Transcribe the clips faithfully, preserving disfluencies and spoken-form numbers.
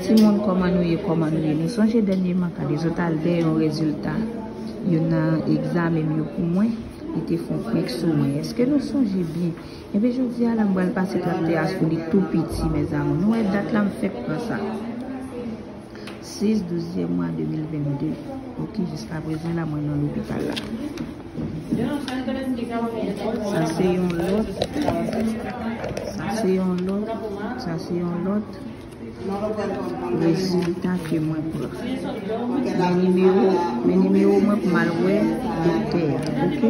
Timoun, kòman nou ye, kòman nou ye? Nou sonje dènyèman, kade zòt al dèyè yon rezilta youn nan egzamen m yo pou mwen, li te fè yon prank sou mwen. Èske nou sonje byen? Ebyen, jodi a la, m pral pase traktè a sou li tou piti, mezanmi. Nou wè dat la, m fèk pran sa. Sis douzyèm mwa de mil vennde. Ok, jiska prezan la, mwen nan lopital la. Sa se yon lòt. Sa se yon lòt. Sa se yon lòt. Rezilta ke mwen pran. Men nimewo, men nimewo mwen pou m al wè doktè a, ok?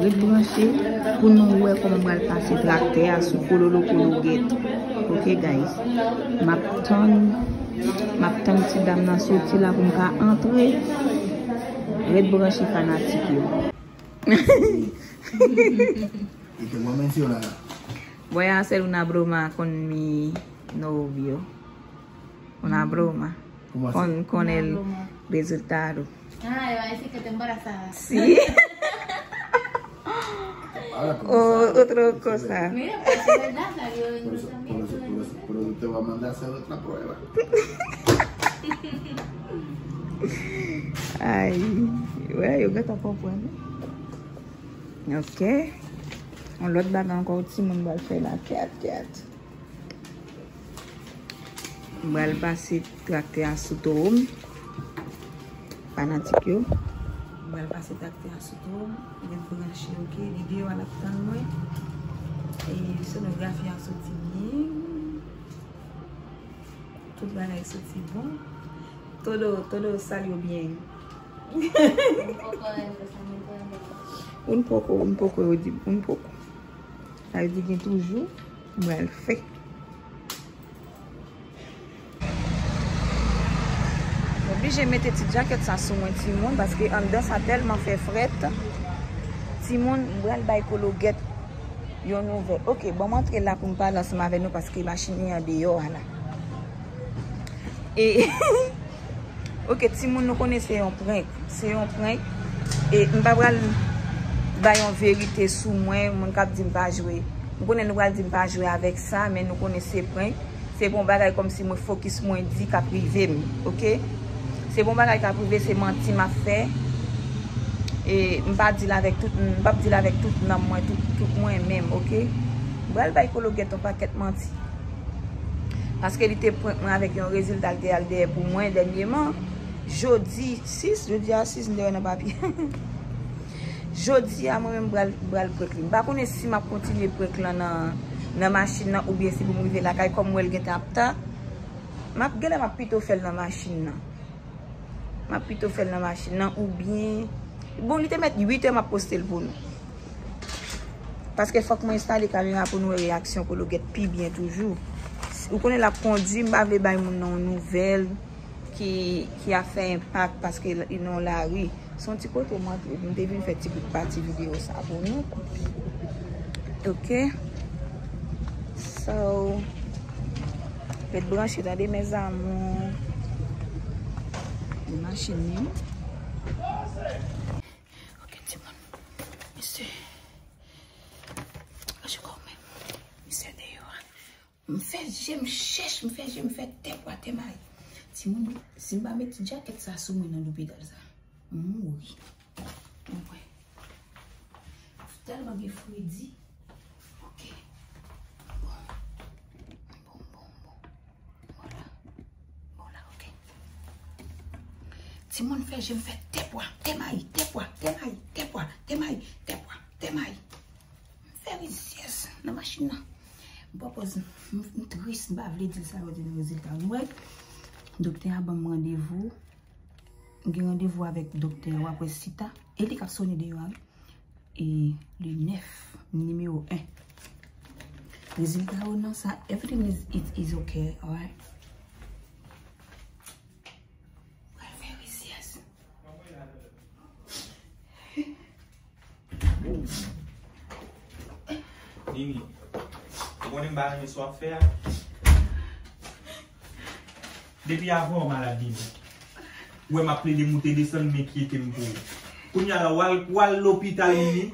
Ret branche pou nou wè kòman m pral pase traktè a sou kololo kologèt. Ok, guys? M ap tann, m ap tann ti dam nan soti la pou m ka antre. Ret branche fanatik yo. Mwen menm si yo la la. Voy a hacer una broma con mi novio. Una broma. ¿Cómo así? Con, con el resultado. Ah, iba a decir que te embarazada. Sí. Ahora, ¿cómo está? O otra cosa. Mira, pues es verdad, salió en Por eso, por eso, por eso, por eso te voy a mandar a hacer otra prueba. Ay, wè, yo gentan konprann. Ok. Yon lòt bagay ankò, timoun pral fè la. Kèt, kèt. M pral pase traktè a sou towo m. Fanatik yo. M pral pase traktè a sou towo m. Ret branche, ok? Li deyò a l ap tann mwen. E sonografi a soti byen. Tout bagay soti bon. Todo, todo salió bien. Un poco, un poco, yo di, un poco. Sa vle di gen toujou, m pral fè. M oblije mete ti djakèt sa sou mwen, timoun, paske anndan sa tèlman fè frèt. Timoun, m pral bay kologèt yon nouvèl. Ok, bon, m antre la pou m pale ansanm avè nou, paske machin li an deyò a la. E, ok, timoun, nou konnen se yon prank. Se yon prank. E m pa pral bay yon verite sou mwen, moun k ap di m pa jwe. M konnen nou pral di m pa jwe avèk sa, men nou konnen se prank. Se pa yon bagay kòmsi mwen fokis mwen di k ap rive m, ok? Se pa yon bagay k ap rive, se manti m ap fè. E m pa di l avèk tout, m p ap di l avèk tout nanm mwen, tout, tout mwen menm, ok? M pral bay kologèt yon pakèt manti. Paske li te prank mwen avèk yon rezilta l te al dèyè pou mwen dènyèman. Jodi sis, jodi a sis, m te wè nan papye. Jodi a, mwen menm, m pral, m pral prank li. M pa konnen si m ap kontinye prank lan nan, nan machin nan oubyen si pou m rive lakay, kòm m wè l gentan ap ta. M ap, genlè m ap pito fè l nan machin nan. M ap pito fè l nan machin nan oubyen, bon, li te mèt uit è m ap poste l pou nou. Paske fòk mwen enstale kamera pou nou wè reyaksyon kologèt pi byen toujou. Ou konnen l ap kondui, m pa vle bay moun nan yon nouvèl ki, ki ap fè enpak paske l nan yon lari. Se yon ti kote m antre, m te vin fè ti bout pati videyo sa pou nou. Ok. So, ret branche tande, mes amours. Li machin li. Ok, timoun. Misye. Anchikò men. Misye deyò a. M fè je m chèch, m fè je m fè tèpwa tèmay. Timoun, si m pa met ti djakèt sa sou mwen nan lopital sa, m mouri. Ou wè. Tèlman gen fredi. Ok. Bon. Bon, bon, bon. Bon la. Bon la, ok. Timoun, fè je m fè tèpwa tèmay, tèpwa tèmay, tèpwa tèmay, tèpwa tèmay. M fè rizyèz nan machin nan. M pran pòz, m, m tris, m pa vle di l sa yo te nan rezilta. Ou wè, doktè a ban m randevou. M gen randevou avèk doktè a, w ap wè Sita. E li k ap sonnen deyò a, wi. E le nèf, nimewo en. Rezilta yo nan sa, everything is, is, is okay, alright? Pral fè rizyèz. Nini, ou konnen m pa renmen sa w ap fè a? Depi avan w malad, Nini. Ou wè m ap plede moute desann, m enkyete m pou ou. Kounye a la, w al, w al lopital, Nini.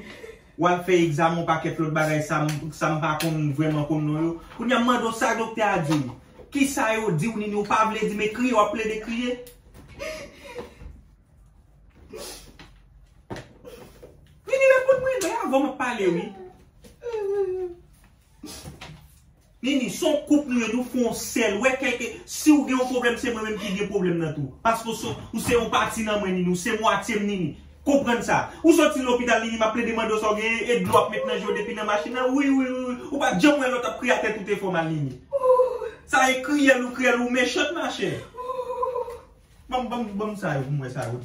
W al fè egzamen, yon pakèt lòt bagay, sa m, sa m pa konn vrèman konn non yo. Kounye a, m mande w sa doktè a di w. Kisa yo di w, Nini? Ou pa vle di, men kriye, w ap plede kriye. Nini, reponn mwen, men avan m ap pale, wi. Nini, se yon koup nou ye, nou fè yon sèl. Wè, kèlke, si w gen yon pwoblèm, se mwen menm ki gen pwoblèm nan tou. Paske w se, ou se yon pati nan mwen, Nini. Ou se mwatye m, Nini. Konprann sa. Ou soti lopital, Nini, m ap plede mande w sa w genyen, e dlo ap met nan je w depi nan machin nan. Wi, wi, wi, wi. Ou pa t janm wè lè w t ap kriye atè tout efò mal, Nini. Sa e kriyèl ou kriyèl, ou mechan, machè. Ban m, ban m, ban m sa yo pou m wè sa yo.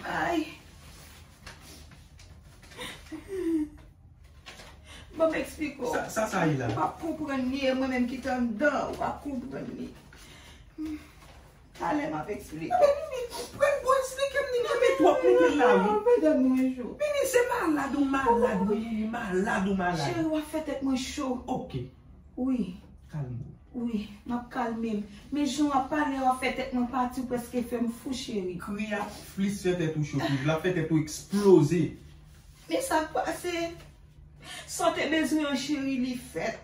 Ay. Ban m eksplike w. Sa, sa, sa ye la? Ou p ap konprann li, e mwen menm ki t anndan, ou p ap konprann li. Talè m ap eksplike. Ebyen, Nini, pran pou eksplike m, Nini, men twòp konprann la, wi. Pandan mwen jou. Nini, se malad ou malad, wi, Nini, malad ou malad. Cheri, w ap fè tèt mwen cho. Ok. Wi. Kalme w. Wi, m ap kalme m. Men jan w ap pale a, w ap fè tèt mwen pati, w prèske fè m fou, cheri. Kri a plis fè tèt ou cho, Kri. L ap fè tèt ou eksploze. Men sa k pase? Sa w te bezwen an, cheri, li fèt.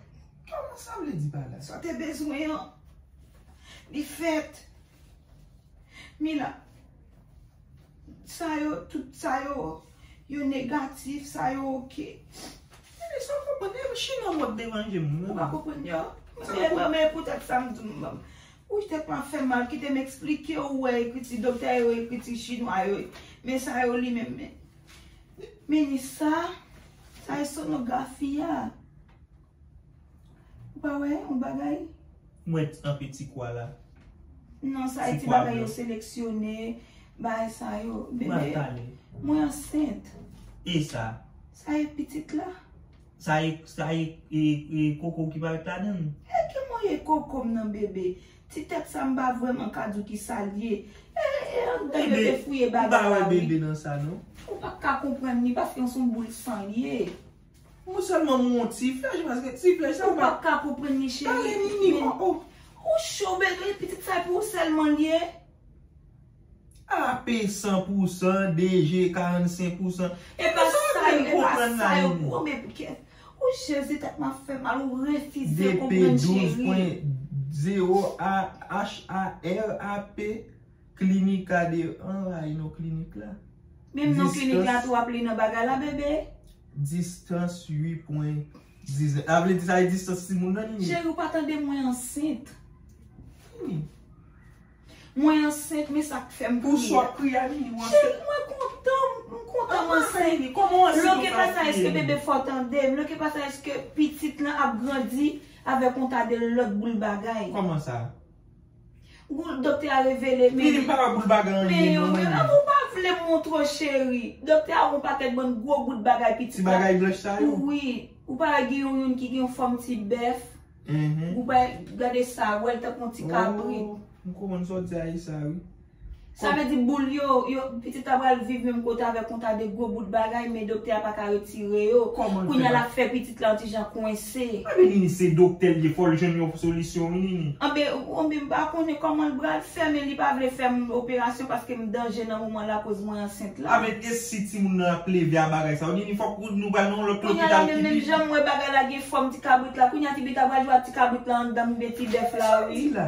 Kòman sa vle di pa la? Sa w te bezwen an, li fèt. Mila, sa yo, tout sa yo, yo negatif, sa yo oke. Ebyen, sa w konprann, e chinwa w ap deranje m, wi. Ou pa konprann yo? Sa w konprann? Men, men, men poutèt sa m di w, m, wi, tèt mwen ap fè m mal, kite m eksplike w, wè, ekriti doktè yo, ekriti chinwa yo, men sa yo li menm, men. Men ni sa, sa e sonografi a. Ou pa wè yon bagay? Mwen anpe ti kwa la. Non, sa e ti bagay yo seleksyone, bagay sa yo. Bebe, mwen ansent. E sa? Sa e pitit la. Sa e, sa e, e, e koko ki parèt ladan l. E ki mwen ye koko m nan, bebe? Ti tèt sa m pa vrèman ka di w ki sa l ye. E, e anndan yo te fouye bagay la, wi. Ou pa wè bebe nan sa, non? Ou pa ka konprann li, paske se yon boul san l ye. Mwen sèlman mwen yon ti flèch, paske ti flèch sa ou pa ka konprann li, cheri. Pale, Nini, oh, oh. Ou cho, bebe, pitit sa pou ou sèlman l ye. A P san pou san, D G karannsenk pou san. E pa sa yo, e pa sa yo, oh, men kè, oh, Jezi, tèt m ap fè mal, ou refize konprann, cheri. D P douz pwen zewo A H A R A P. Klinika de, an, ay non, klinik la. Menm non klinik la tou ap li nan bagay la, bebe. Distans uit pwen diznèf. Sa vle di sa e distans timoun nan, Nini? Cheri, ou pa tande mwen ansent. Nini? Mwen ansent, men sa k fè m kriye. Pou sa w ap kriye a, Nini, ou ansent? Cheri, mwen kontan, m kontan m ansent. Kòman w ansent? Lòke pa sa, èske bebe fò tande m? Lòke pa sa, èske pitit lan ap grandi avèk yon ta de lòt boul bagay? Kòman sa? Boul, doktè a revele, men. Li pa wè boul bagay anyen, men, non, men. Ou pa vle montre w, cheri. Doktè a wè yon pakèt bann gwo bout bagay pitit la. Ti bagay blanch sa yo? Wi. Ou pa wè gen yon youn ki gen yon fòm ti bèf? Mhm. Ou pa gade sa, wè l tankou yon ti kabrit. Oh, m konprann sa w di a, e sa, wi. Sa vle di boul yo, yo, pitit la pral viv menm kote avèk yon ta de gwo bout bagay, men doktè a pa ka retire yo. Kòman l fè? Kounye a l ap fè pitit la yon ti jan kwense. Anben, Nini, se doktè l ye, fò l jwenn yon solisyon, wi, Nini. Anben, anben, m pa konnen kòman l pral fè, men li pa vle fè m operasyon paske m danje nan moman la akoz mwen ansent la. Anben, e si timoun nan ap leve a bagay sa yo, Nini, fòk nou pral nan yon lòt lopital ki pi. Kounye a la, menm, menm jan m wè bagay la gen fòm ti kabrit la, kounye a ti pitit la pral jwe ak ti kabrit la anndan m, oubyen ti bèf la, wi. Sa w di la?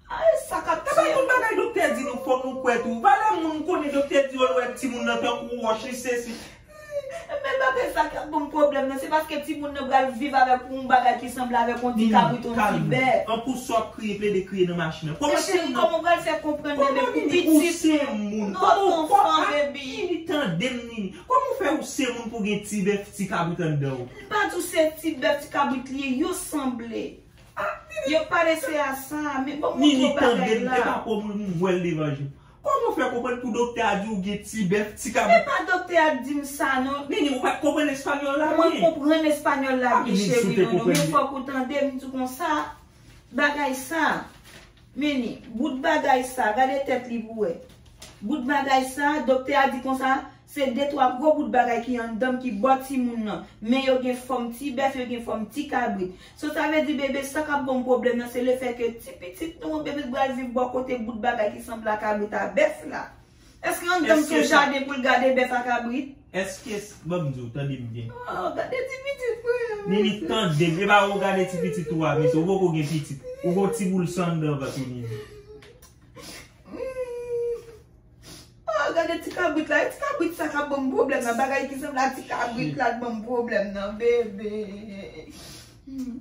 Ay, sa k ap tiye m. E pa tout bagay doktè di nou, fòk nou kwè tou. Valè moun, m konnen doktè di yo l wè timoun nan tankou wòch, li sesi. Men bagay sa k ap ban m pwoblèm nan, se paske timoun nan pral viv avèk yon bagay ki sanble avèk yon ti kabrit, yon ti bèf. An pou sa w ap kriye, plede kriye nan machin nan. Kòman timoun nan? Cheri, kòman w pral fè konprann bebe pou pitit ou? Ou se moun. Non, non, non, baby. Nini, tande m, Nini. Kòman w fè ou se moun pou gen ti bèf, ti kabrit anndan w? M pa di w se ti bèf, ti kabrit li ye, yo sanble. Yo pale se a sa, men bon, montre w bagay la. Nini, tande m, e pa pwòp moun m vwèl devan je m. Kòman w fè konprann pou doktè a di w gen ti bèf, ti kabrit? E pa doktè a di m sa, non. Nini, ou pa t konprann espanyòl la byen? Mwen konprann espanyòl la byen, cheri, non, non, men fòk ou tande m di w konsa, bagay sa, Nini, bout bagay sa, gade tèt li pou wè. Bout bagay sa, doktè a di konsa, se de twa gwo bout bagay ki anndan m ki bò timoun nan. Men yo gen fòm ti bèf, yo gen fòm ti kabrit. So, sa vle di, bebe, sa k ap ban m pwoblèm nan, se lefètke ti pitit nou an, bebe, pral viv bò kote bout bagay ki sanble a kabrit a bèf la. Èske anndan m se yon jaden pou l gade bèf ak kabrit? Èske, ban m di w, tande m byen. Oh, gade ti pitit mwen an, Nini, mesye. Tande m. E pa ou gade ti pitit ou a, mesye. Ou poko gen pitit. Ou gon ti boul san anndan vant ou, Nini. Mm. Oh, gade ti kabrit la. E ti kabrit sa k ap ban m pwoblèm nan. Bagay ki sanble a ti kabrit la k ban m pwoblèm nan, bebe. Mm.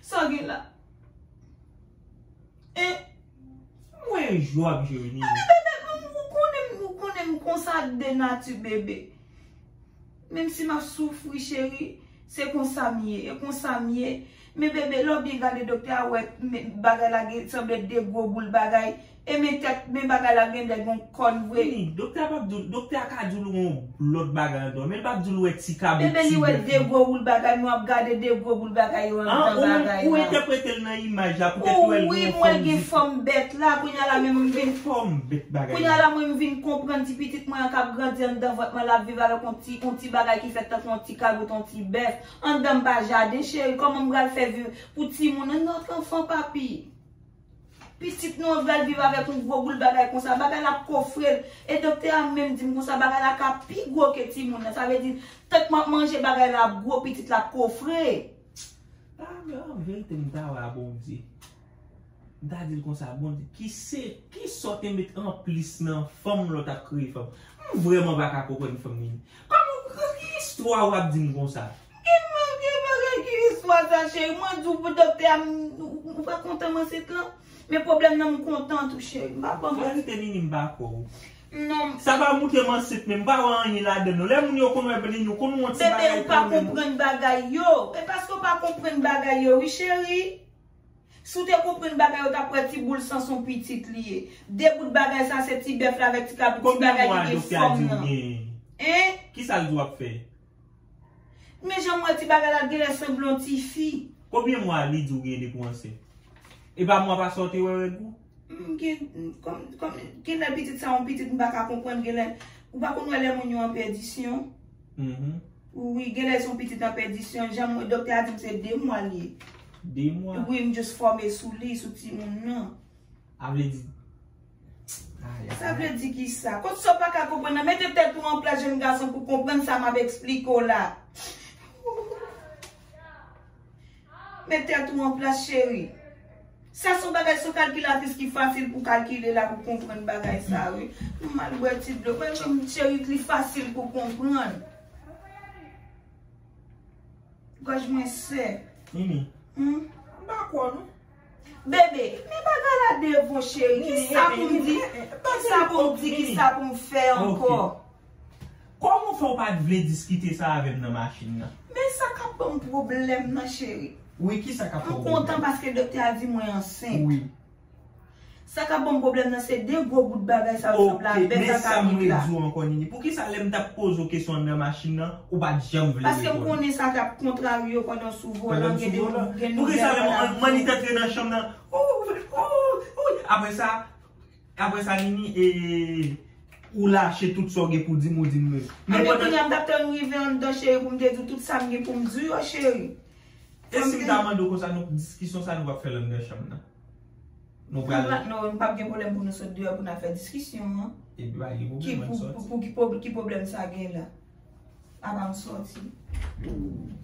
Sa w gen la? Eh, mwen jwa m, cheri. Ah, men bebe, ou konnen, ou konnen m konsa de nati, bebe. Menm si m ap soufri, cheri, se konsa m ye, e konsa m ye. Men bebe, lè w byen gade doktè a, wè, men bagay la gen, sanble de gwo boul bagay. E men tèt, men bagay la gen lè gen kòn vre. Wi, doktè a p ap di w, doktè a ka di w yon lòt bagay ankò, men li p ap di w l wè ti kabrit, ti bèf. Bebe, li wè de gwo boul bagay, mwen ap gade de gwo boul bagay yo anndan bagay la. Ou entèprete l nan imaj la, poutèt ou wè l gen yon fòm bèt. Wi, mwen gen fòm bèt la, kounye a la menm m vin, kounye a la mwen m vin konprann ti pitit mwen an k ap grandi anndan vant mwen la ap viv avèk yon ti, yon ti bagay ki fèt tankou yon ti kabrit, yon ti bèf. Anndan m pa jaden, cheri, kòman m pral fè viv pou timoun nan, notre enfant, papi? Pitit nou an pral viv avèk yon gwo boul bagay konsa, bagay la ap kofre l. E doktè a menm di m konsa, bagay la ka pi gwo ke timoun nan. Sa vle di, tank m ap manje, bagay la ap gwo, pitit la ap kofre. Ah, men an verite, m ta wè a Bondye. M ta di l konsa, Bondye, ki se, ki sa w te met anplis nan fanm lè w t ap kreye fanm? M vrèman pa ka konprann fanm Nini. Kòman, ki istwa w ap di m konsa? Ki manke bagay, ki istwa sa, cheri? Mwen di w pou doktè a, m, ou, ou pa kontan m ansent lan? Men pwoblèm nan, m kontan tou, cheri. M pa ban m. Verite, Nini, m pa kwè w. Non. Sa pa moutre m ansent, men m pa wè anyen ladan l non. Lè moun yo konn wè Nini, yo konn wè yon ti bagay kanmenm. Bebe, ou pa konprann bagay yo. E paske w pa konprann bagay yo, wi, cheri. Si w te konprann bagay yo, w t ap wè ti boul san se yon pitit li ye. De bout bagay sa, se ti bèf la avèk ti kabrit, ti bagay ki gen fòm nan. Konbyen mwa doktè a di w genyen? Hein? Kisa l di w ap fè? Men jan m wè ti bagay la genlè sanble yon ti fi. Konbyen mwa li di w genyen depi w ansent? E pa mwa pase w te wè règ ou? M gen, kòm, kòm, genlè pitit sa yon pitit m pa ka konprann, genlè, ou pa konn wè lè moun yo an pèdisyon? Mhm. Wi, genlè se yon pitit an pèdisyon. Jan mwen, doktè a di m se de mwa li ye. De mwa? Wi, m just fòme sou li, sou timoun nan. A vle di, ay, ay. Sa vle di kisa? Kot sa w pa ka konprann nan? Mete tèt ou an plas, jèn gason, pou konprann sa m ap eksplike w la. Met tèt ou an plas, cheri. Sa se yon bagay, se yon kalkilatris ki fasil pou kalkile la, pou konprann bagay sa, wi. M al bwè ti dlo. Mwen menm, cheri, li fasil pou konprann. Gòj mwen sèk. Nini. Hmm? M pa kwè w non. Bebe, men bagay la devan, cheri. Kisa pou m di? Kisa pou m di? Kisa pou m fè ankò? Kòman w fè w pa t vle diskite sa avè m nan machin nan? Men sa k ap ban m pwoblèm nan, cheri. Wi, kisa k ap ban w pwoblèm? M kontan paske doktè a di mwen ansent. Wi. Sa k ap ban m pwoblèm nan se de gwo bout bagay sa yo sanble a bèf ak kabrit la. Ok, men sa m vle di w ankò, Nini. Poukisa lè m t ap poze w kesyon anndan machin nan, ou pa t janm vle reponn? Paske m konnen sa t ap kontrarye w pandan w sou volan, gen de, gen de nouvèl pa t ap di w. Poukisa lè m, m annik antre nan chanm nan, ou, ou, ou, apre sa, Apre sa, Nini, e, ou lache tout sa w gen pou di m, ou di m. Men pandan kounye a, m t ap tann rive anndan, cheri, pou m te di w tout sa m gen pou m di w yo, cheri. E si m ta mande w konsa, nou, diskisyon sa nou p ap fè l anndan chanm nan? Nou pral. Non, nou p ap gen pwoblèm pou nou sot deyò pou n al fè diskisyon an. Epi pa gen pwoblèm, ann soti. Ki pou, pou, pou ki pwob-, ki pwoblèm sa gen la? Apa m soti.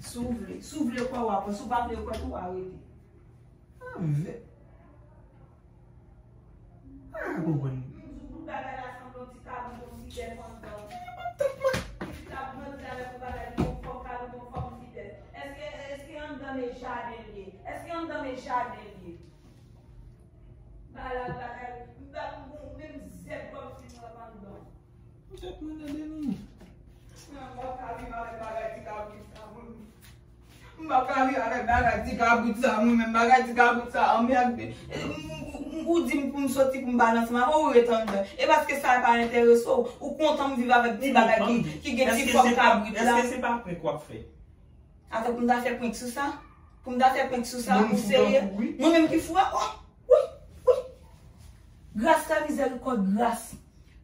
Si w vle, si w vle kwè w a kwè, si w pa vle kwè tou w a rete. Avè. Ah, konprann. M di w tout bagay la sanble yon ti kabrit, yon ti bèf anndan. Pitit la grandi avèk yon bagay ki yon fòm kabrit, yon fòm ti bèf. Èske, èske anndan men jaden l ye? Èske anndan men jaden l ye? Bagay la, bagay, m pa konn menm zèb kòmsi m wè anndan. Tèt mwen nan deni. Mwen, m p ap ka viv avèk bagay ti kabrit sa, mwen. M p ap ka viv avèk bagay ti kabrit sa, mwen menm. Bagay ti kabrit sa anmède. E, m, m, m, ou di m pou m soti, pou m pa al ansanm avè w, ou ret anndan. E paske sa pa enterese w, ou kontan m viv avèk ti bagay ki, ki gen ti fòm kabrit la. Èske se pa prank w ap fè? Atò, pou m ta fè prank sou sa? Pou m ta fè prank sou sa? Ou serye? Mwen menm ki fou a? Oh, wi, wi. Gras, la mizèrikòd, gras.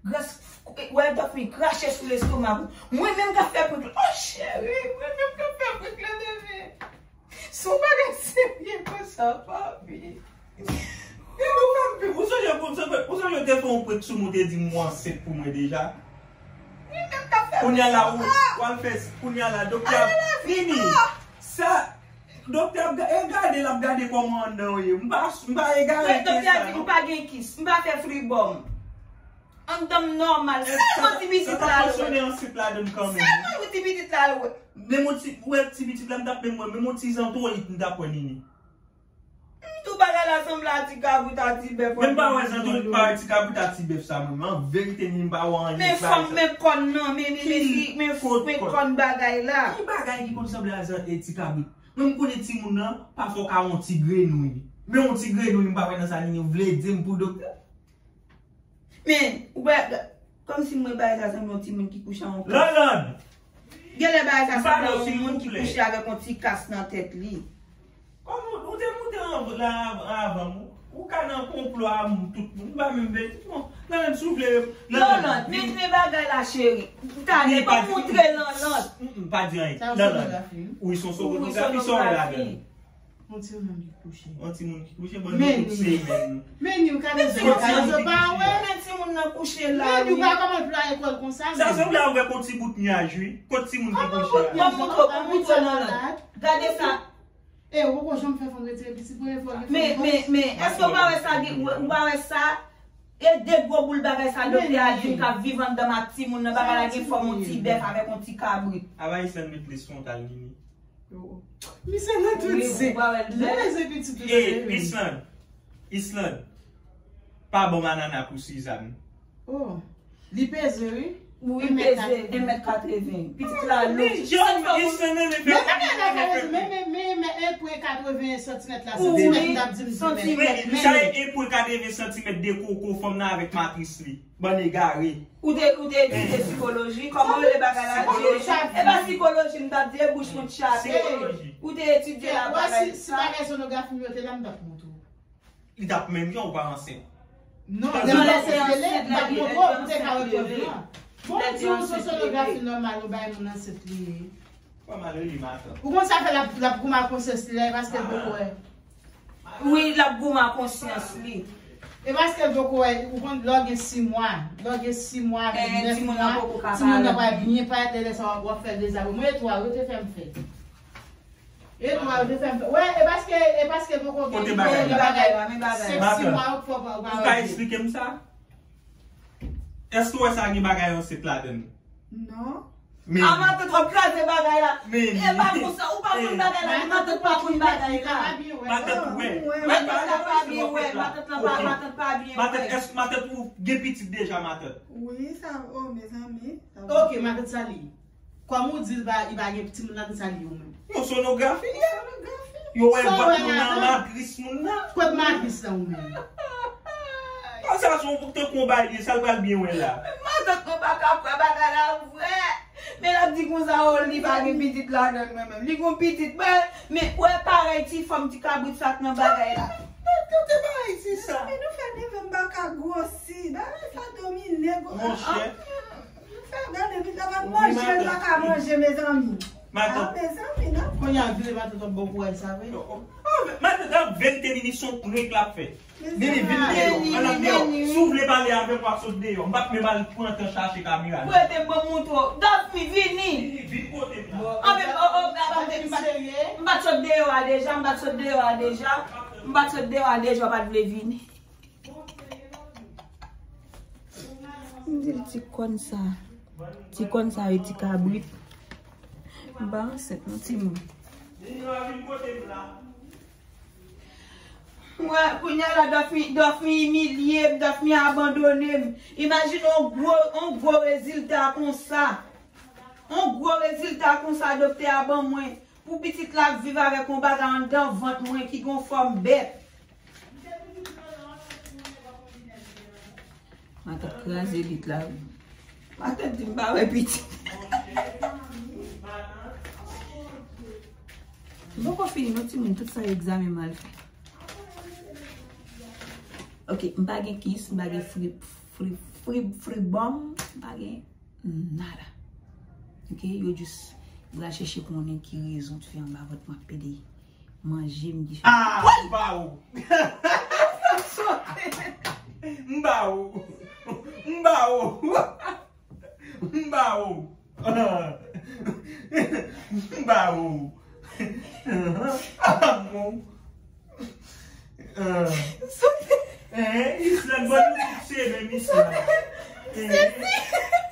Gras, wè, dòk fin krache sou lestomak ou. Mwen menm k ap fè prank la. Oh, cheri, mwen menm k ap fè prank la, bebe. Se yon bagay serye konsa, papi. Ou fè m pi, ou sonje Sou mwen te di m ou ansent pou mwen deja. Kounye a la ou, ou al fè, kounye a la doktè ap vini. Sa, doktè ap ga- e gade, l ap gade kòman anndan w ye. M pa, m pa egare. Doktè a di m pa gen kis, m pa fè fribòm. Anndan m nòmal. Sèlman ti pitit la lwèt. Sa ta fonksyone ansent ladan l kanmenm. Sèlman ti pitit la lwèt. Menm yon ti, ou wè ti pitit la m t ap menm wè, menm yon ti zantrolit m t ap wè Nini. Tout bagay la sanble a ti kabrit a ti bèf. Men m pa wè zantrolit, m pa wè ti kabrit a ti bèf sa mwen. An verite Nini m pa wè anyen. Men fòm, men kòn nan, men, men, men, men, men kòn bagay la. Ki bagay ki konn sanble a zan- e ti kabrit? Mwen m konnen timoun nan, pafwa w ka wè yon ti grenouy. Men yon ti grenouy m pa wè nan sa Nini vle di m pou doktè. Men, ou pa, kòmsi mwen bagay sa sanble yon timoun ki kouche a yon kas. Lanland! Genlè bagay sa sanble yon moun ki kouche avèk yon ti kas nan tèt li. Kòm ou, ou te moute an- la avan m, ou ka nan konplo a m, tout moun, ou pa menm vle di bon, Lanland, si w vle, Lanland, men, men bagay la, cheri. Talè, pa moutre Lanland. Mm, mm, pa di anyen. Lanland. Wi, se yon sonografi, sa w wè ladan l? Yon timoun ki kouche. Yon timoun ki kouche, bon, nou tout se menm. Men ni w ka bezwen kay yo pa wè. Men timoun nan kouche la, wi. Men ni w pa kòman plwaye kò l konsa. Sa sanble avèk yon ti bout nyaj, wi. Kot timoun ki kouche a? Ban m montre w, ban m montre w nan lòt. Gade sa. E, ou poko janm fè fanm retire pitit, premye fwa w gen fanm. Men, men, men, èske w pa wè sa, ou pa wè sa? E de gwo boul bagay sa doktè a di m k ap viv anndan m ak timoun nan, bagay la gen fòm yon ti bèf avèk yon ti kabrit. Ava Islande met leson tal Nini. Misye nan tout zen. Mwen peze pitit ou. Ey, Islande. Islande. Pa ban m anana pou Sizann. Oh. Li peze, wi. Wi, li peze en mèt katreven. Pitit la lou. Men, men, men, men, men, men, men, en pwen katreven santimèt la, santimèt, m t ap di m di mèt. Sa e en pwen katreven santimèt de koko fanm nan avèk matris li. Bann egare. Ou te, ou te etidye sikoloji? Kòman yo rele bagay la? E pa sikoloji, m t ap di e bouch mwen t chape. Sikoloji. Ou te etidye la bagay sa? Si bagay sonografi m yo te la, m t ap montre w. Li t ap menm jan ou pa ansent. Non, lè m te ansent, m t ap montre w, m te ka wè kòd lan. Bon, di yon sonografi nòmal, ou bay moun ansent li ye. Kòman l rele matant? Ou konn sa fè l ap, l ap goumen ak konsyans li la, e paske l poko wè. Wi, l ap goumen ak konsyans li. E paske l poko wè, ou konn lè w gen sis mwa, lè w gen sis mwa avèk nèf mwa, timoun nan pral byen parèt, lè sa w ap fè l dezabone. Mwen, etwa, yo te fè m fè. Etwa, yo te fè m fè. Wè, e paske, e paske l poko gen bagay la, men bagay la. Senk, sis mwa, ou poko wè. Ou ka eksplike m sa? Èske w wè sa gen bagay ansent ladan l? Non. Men. A matant w ap kraze bagay la. Men. E pa konsa, ou pa konn bagay la, men matant pa konn bagay la. Matant ou wè. Matant la pa byen wè, matant la pa, matant pa byen wè. Matant, èske matant ou gen pitit deja, matant? Wi, sa, oh, mezanmi. Ok, matant sa li ye? Kòm ou di l pa, li pa gen timoun ladan, sa li ye ou menm? Yon sonografi li ye. Yo wè vant moun nan, matris moun nan. Kot matris lan ou menm? Sa se yon tankou yon bagay li ye, sa l pral byen wè la. Matant mwen pa ka kwè bagay la vre. Men l ap di konsa, oh, li pa gen pitit ladan l, mwen menm. Li gon pitit, men, men, wè parèy ti fanm, ti kabrit sa k nan bagay la. Tande parèy ti sa. Men nou fè neve m pa ka gwosi. Bagay sa domine. Monchè. Fè gade, li ta va manje, li pa ka manje, mezanmi. Matant. Ah, mezanmi, non? Kounye a, vire matant w ap bon kouraj, sa vre? Oh, oh. Ah, matant, an verite, Nini, se yon prank l ap fè. Nini, vin deyò. Ann al deyò. Si w vle pale avè m, w ap sot deyò. M p ap menm al pran tan chache kamera. Prete m, ban m montre w. Daphne, vini. Vini, vin kote m la. Anben, oh, oh, m pa t sot deyò a deja, m pa t sot deyò a deja. M pa t sot deyò a deja, w pa t vle vini. M di l ti kòn sa. Ti kòn sa yo ti kabrit. M pa ansent non timoun. Mwen, kounye a la, Daphne, Daphne imilye m, Daphne abandone m. Imajine yon gwo, yon gwo rezilta konsa. Yon gwo rezilta konsa doktè a ban mwen. Pou pitit la ap viv avèk yon bagay anndan vant mwen ki gon fòm bèt. Matant kraze lit la wi. Matant di m pa wè pitit. M poko fini non timoun, tout sa egzamen m al fè. Ok, m pa gen kis, m pa gen fri, fri, fri, fribòm, m pa gen nada. Ok, yo jis pral chèche konnen ki rezon t fè anba vant mwen ap pede manje m ki fè. Ah, m ba ou. M ba ou. M ba ou. M ba ou. M ba ou. Amou. Hein, Islande, bon, nou tout se menm Islande. Hein?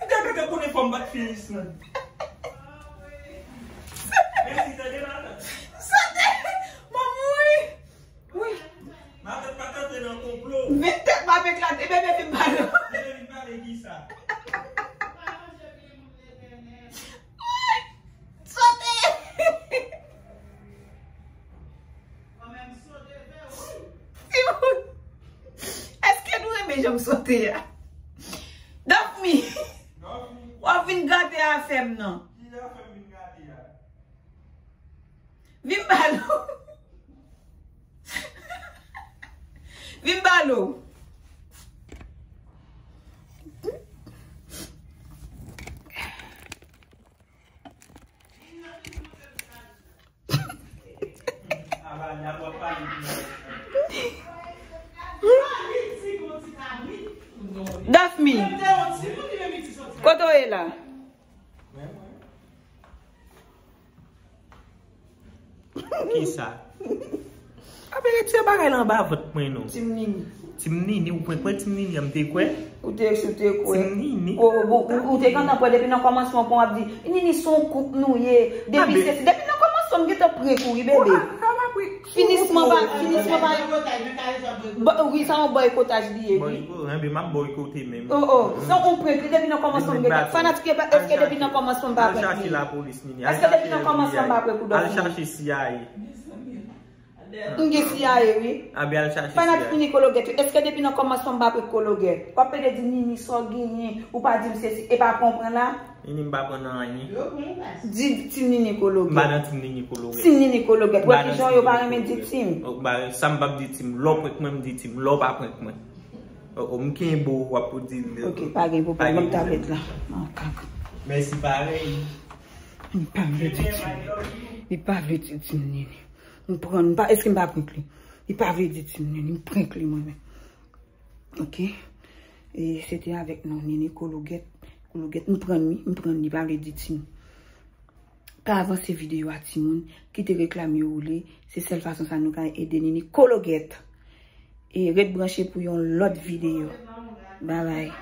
Gade, gade, konnen fòm bat fè Islande. Mèsi, tande, matant. Sote! Mwen mouri! Wi. Matant pa t antre nan konplo. Vin tèt m ap eklate, bebe vin pale. Bebe vin pale ki sa? Wi. Sote! Timoun, èske nou renmen jan m sote a? Dòmi, w ap vin gate afè m nan. Vin balo. Vin balo. Dafmi, kote w ye la? Kisa? Ape retire bagay la anba vant mwen non. Tim Nini. Tim Nini, ou pran pran Tim Nini, an m te kwè. Ou te, ou te kwè. Tim Nini. Ou, ou, ou, ou te gentan kwè depi nan kòmansman pou w ap di, Nini se yon koup nou ye. Depi se, depi nan kòmansman, m gentan pran kouri, bebe. Finisman pa, finisman pa. Wi, sa yon boykotaj li ye, wi. Boyko-, enben, m ap boykote menm. Oh, oh, se yon prank li depi nan kòmansman, m gentan. Fanatik yo, èske depi nan kòmansman m pa prank li? Al chache lapolis, Nini. Èske depi nan kòmansman m pa prank ou, Dòmi? Al chache C I A. M gen C I A, wi. Abe al chache C I A. Fanatik Nini Kologèt, wi. Èske depi nan kòmansman m pa prank Kologèt? W ap pede di Nini sa w genyen, ou pa di m sesi, e pa pran w pran la? Nini m pa pran nan anyen. Di Tim Nini Kologèt. M pa nan Tim Nini Kologèt. Tim Nini Kologèt. Wè kijan yo pa renmen di Tim. Sa m p ap di Tim. Lè w prank mwen, m di Tim. Lè w pa prank mwen. O, o, m kenbe w, w ap pou di l. Ok, pa gen pwoblèm. Ban m tablèt la. Makak. Mèsi parèy. Li pa vle di Tim. Li pa vle di Tim Nini. M pran, m pa, èske m pa prank li? Li pa vle di Tim Nini. M prank li mwen menm. Ok. E se te avèk nou, Nini Kologèt. Kologèt, m pran li, m pran li, pa vle di Tim. Pa avanse videyo a, timoun. Kite reklam yo woule. Se sèl fason sa nou ka ede Nini Kologèt. E ret branche pou yon lòt videyo. Babay.